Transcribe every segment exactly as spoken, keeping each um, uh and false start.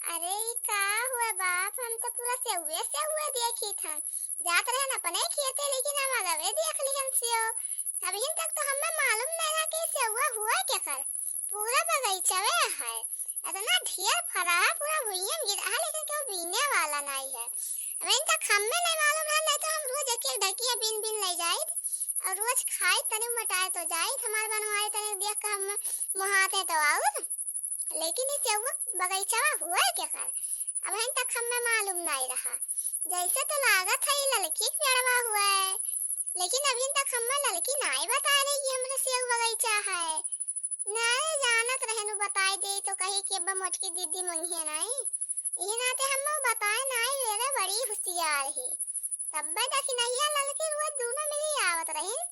अरे, ई का हुआ बाप, हम तो पूरा सेउए सेउए देखी था। जात रहन अपने खेते, लेकिन हम अगवे देख लिहन सेउ। अबहिन तक तो हमें मालूम नहीं रहा कि सेउआ हुआ केकर। पूरा बगीचवे है, इतना ढेर फरा है, पूरा भुइयां में गिरा है, लेकिन केहू बीने वाला नहीं है। अबहिन तक हमें नहीं मालूम रहा, नहीं तो हम रोज एक एक ढकिया बीन बीन ले जाइत और रोज खाइत, तनी मोटाए तो जाइत, हमार बनवाए तनी देख के हम मोहाते तो आउर। लेकिन ई सेउआ बगीचवा हुआ केकर, अबहिन तक हमें मालूम नाई रहा। जैसे तो लागत है ई ललकी के पेड़वा हुआ है, लेकिन अबहिन तक हमें ललकी नाई बता रही कि हमरे सेउ बगीचा है। नाई जानत रहनु बताई दे तो कही कि अब मोटकी दीदी मंगिया नाई, यही नाते हम बताए नाई, अरे बड़ी होशियार ही। तब्बे दखिनहिया ललकी रोज दूनो मिली आवत रहिन।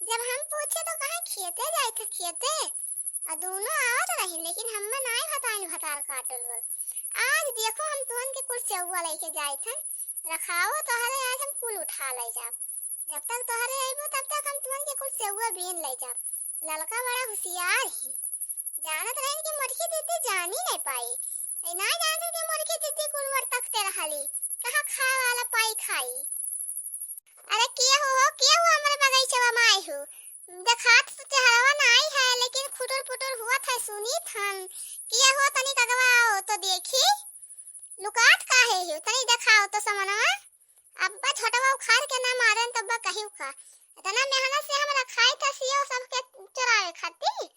जब हम पूछे तो कहे खेते जाइत ह, खेते। आ दूनो आवत रहिन, लेकिन हम्मे नाई बताइन भतार काटल बल। आज देखो हम तुहन के कुल सेउआ लेके जाइत हन, रखाओ तोहरे आज हम कुल उठा ले जाब। जब तक तोहरे अइबो तब तक हम तुहन के कुल सेउआ बीन ले जाब। ललका बड़ा होशियार ही। जानत रहिन कि मोटकी दीदी जानी नहीं पाई। ए, ना जानत कि मोटकी दीदी कुल ओर तकते रहली, कहाँ खाए वाला पाई खाई। अरे के हो, हो, के हो हमरे बगीचवा में आई हो? देखात तो चेहरवा नाई है, लेकिन खुटुर पुटुर हुआ था, सुनी थन। के हो, तनी कगवा आओ तो देखी, लुकात काहे हो? तनी देखाओ तो समनवा। अब्बा झोटवा उखाड़ के ना मारन तब्बा कहियो का। इतना मेहनत से हम रखाई था सियो सबके चोरावे खातिर।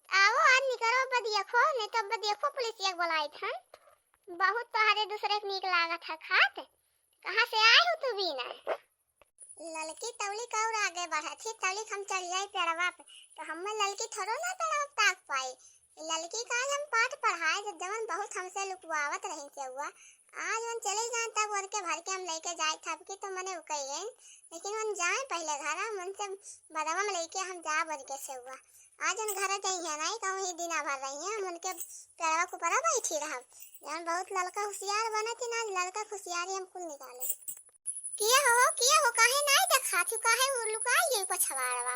आओ आज निकरो, अब देखो, नहीं तो अब देखो पुलिसिया के बुलाइत हन। बहुत तोहरे दूसरे के नीक लागत है खात। कहाँ से आए हो तू बीना? ललकी तौली का और आगे बढ़त ही, तौली हम चढ़ जाए पेड़वा पे, तो हमें ललकी थोड़ो ना पेड़वा पे ताक पाई। ललकी का आज हम पाठ पढ़ाए, जब जवन बहुत हमसे लुकवावत रही सेउआ, आज वन चले जाए तब उनके भर के हम लेके जाए था, अब की तो मने उकई गए, लेकिन वन जाए पहले घर, हम उनसे बदवा में लेके हम जा बन के सेउआ। आज हम घर जाई है नहीं, कहूँ ही दिना भर रही है, हम उनके पेड़वा के ऊपर बैठी रहब। जवन बहुत ललका होशियार बनत ही ना, आज ललका होशियारी हम कुल निकाले। किया हो, किया हो, काहे नाई देखात हो, काहे उ लुकाई गई पछवाड़वा?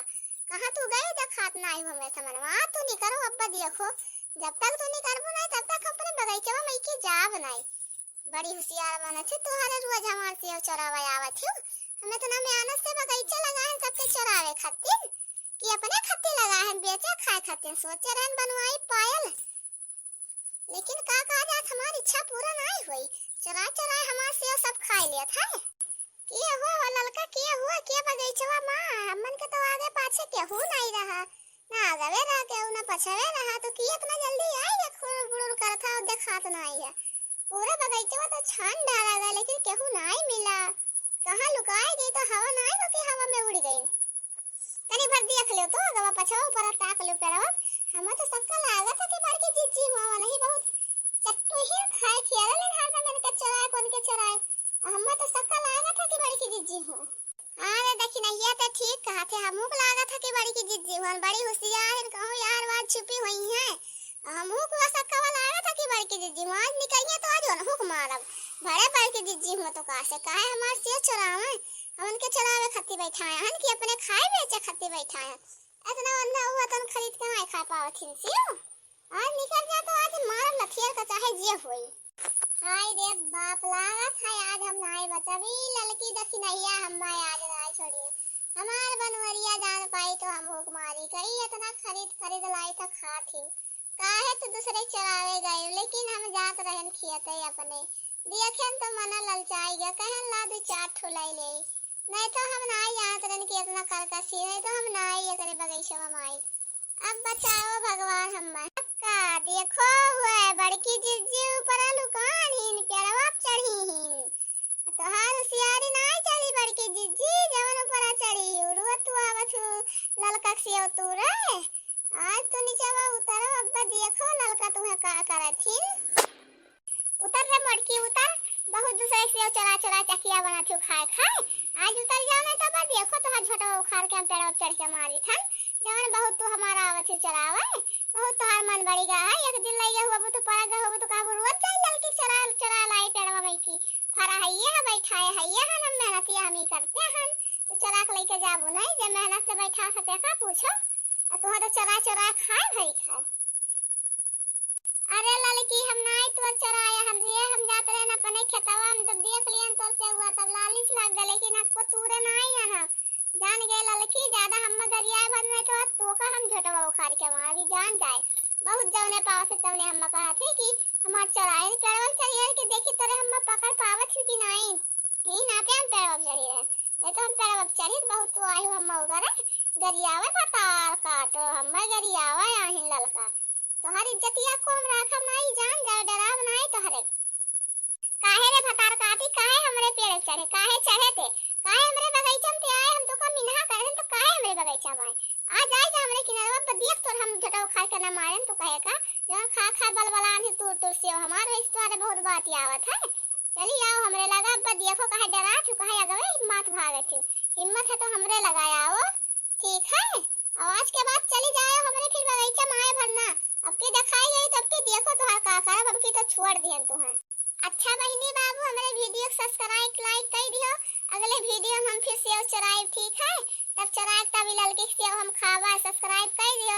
कहाँ तू गए देखात नाई हो हमें समनवा? तू निकरो अब्बा देखो, जब तक तू निकरबो नाई तब तक हम अपने बगीचवा में के जाब नाई। बड़ी होशियार बनत हो, तोहरे रोज हमार सेव चोरावे आवत हो। हमें तो ना मेहनत से बगीचा लगा है सबके चोरावे खातिर, कि अपने खातिर लगा है, बेचे खाए खातिर। सोचे रहन बनवाई पायल, लेकिन का कहा जात, हमार इच्छा पूरा नाई होई। चोराए चोराए हमार सेव सब खाए लेत है। के हुआ हो ललका, के हुआ, के बगीचवा माँ? हमन के तो आगे पाछे केहू नाई रहा, ना आगवे रहा केहू, ना पछवे रहा, तो के इतना जल्दी आई गया, खुर बुड़ुर करत है और देखात नाई है। पूरा बगीचवा तो छान डाला गया, लेकिन केहू नाई मिला। कहाँ लुकाए गई तो हवा नाई हो के हवा में उड़ गई। तनी भर देख लो तो, अगवा पछवा ऊपर ताक लो पेड़वा। हमें तो सक्का लागत है कि बड़की जिज्जी हुआ नहीं बहुत चट्टू ही खाए खियाला लेन हरदम इनके चराए, कौन के चराए। हमें तो सक्का लागत है कि बड़की जिज्जी हुआ। अरे देखी नहीं, ये तो ठीक कहा थे, हमहू को लागत है कि बड़की जिज्जी हुआ, बड़ी होशियार है, कहूँ यार वार छुपी हुई है। हमहू को सक्का वाला लागत है कि बड़की जिज्जी हुआ, आज निकलिए तो आज उनहू को मारब। बड़े बड़की जिज्जी हुआ तो कहा से, काहे हमार सेव चोरावे? हम उनके चरावे खातिर बैठाए हन कि अपने खाए बेचे खातिर बैठाए हन? इतना अंधा हुआ तो हम खरीद के नाई खा पावत हिन सियो। आज निकल जा तो आज मारब लथियर का चाहे जे होई। हाय रे बाप, लागत है आज हम नाई बचबी। ललकी दखिनहिया हम्मा आज नाई छोड़ी। हमार बनवरिया जान पाई तो हम हुक मारी। कई इतना खरीद खरीद लाई तो खात ही। काहे तो दूसरे चरावे गए, लेकिन हम जात रहन खियते अपने। दियखन तो मना ललचाई गया, कहन ला दू चार ठो लाई ले। नहीं तो हम नाई जानत रहन कि इतना करकसी, नहीं तो हम नाई एकरे बगीचवा में आई। अब बचाओ भगवान हम्मा। का देखो हुए बड़की जिज्जी ऊपर लुकान हिन, पेड़वा पे चढ़ी हिन। तोहार होशियारी नाई चली बड़की जिज्जी, जवन ऊपर चढ़ी, उड़ुआ तू आवत हु ललका के सेव तू रे। आज तू नीचवा उतरो, अब्बा देखो ललका तुहे का करत हिन। उतर रे मोटकी उतर, बहुत दूसरे के सेव चोरा चोरा चकिया बनत हु खाए खाए। आज उतर जाओ नहीं तो अब्बा देखो तोहार झोटवा उखाड़ के हम पेड़वा पे चढ़ के मारी थन। जवन बहुत तू हमारा आवत हु चरावे, बहुत तोहार मन बढ़ी गा है। एक दिन लइया हुआ तू पड़ा गा हुआ तू कहबू रोज जाई ललकी चोरा चोरा लाई पेड़वा में की। फरा है ये है बैठाए है ये है ना मेहनतिया हम ही करते हन। तो चोरा के लेके जाबू नहीं, जे मेहनत से बैठा सके का पूछो। आ तुहा तो चोरा चोरा खाए भई खाए। अरे ललकी हम नाई तोर चोरा के वहाँ भी जान जाए। बहुत जौने पावत है तौने हम कहा थे कि हमार चोराइन पेड़वा चढ़ी है कि देखी तोरे हम पकड़ पावत हूँ कि नहीं। ही नाते हम पेड़वा चढ़ी रहे, नहीं तो हम पेड़वा चढ़ी तो बहुत तो आयु हम उगरे गरियावे भतार काटो, हम गरियावे आहिन ललका। तोहर इज्जतिया को हम राखब नाई, जान जाए, डराब नाई तोहरे। काहे रे भतार काटी, काहे हमरे पेड़ चढ़े, काहे चढ़े ते, काहे हमरे बगीचा में ते आए, हम तो का मिनहा करे, हम तो काहे हमरे बगीचा में आए? आ जाए जा हमरे किनारवा पर, देख तोर हम झटो खा के ना मारे, तू कहे का, जहाँ खा खा बलबलान ही तूर तूर से हमार वैसे तोहरे बहुत बात आवत है। चली आओ हमरे लगा, अब देखो काहे डरात हूँ, काहे अगवे हिम्मत भागत हूँ। हिम्मत है तो हमरे लगा आओ, ठीक है? और आज के बाद चली जाए हमरे फिर बगीचा में आए भरना। अब की दिखाई गई तो अब की देखो तोहार का करब, अब की तो छोड़ दियन तुहार। अच्छा बहिनी बाबू, हमरे वीडियो के सब्सक्राइब लाइक कर दियो। अगले वीडियो में हम फिर सेव चोराइब, ठीक है? तब चोराइब तब ई ललकी सेव हम खावा, सब्सक्राइब कर दियो।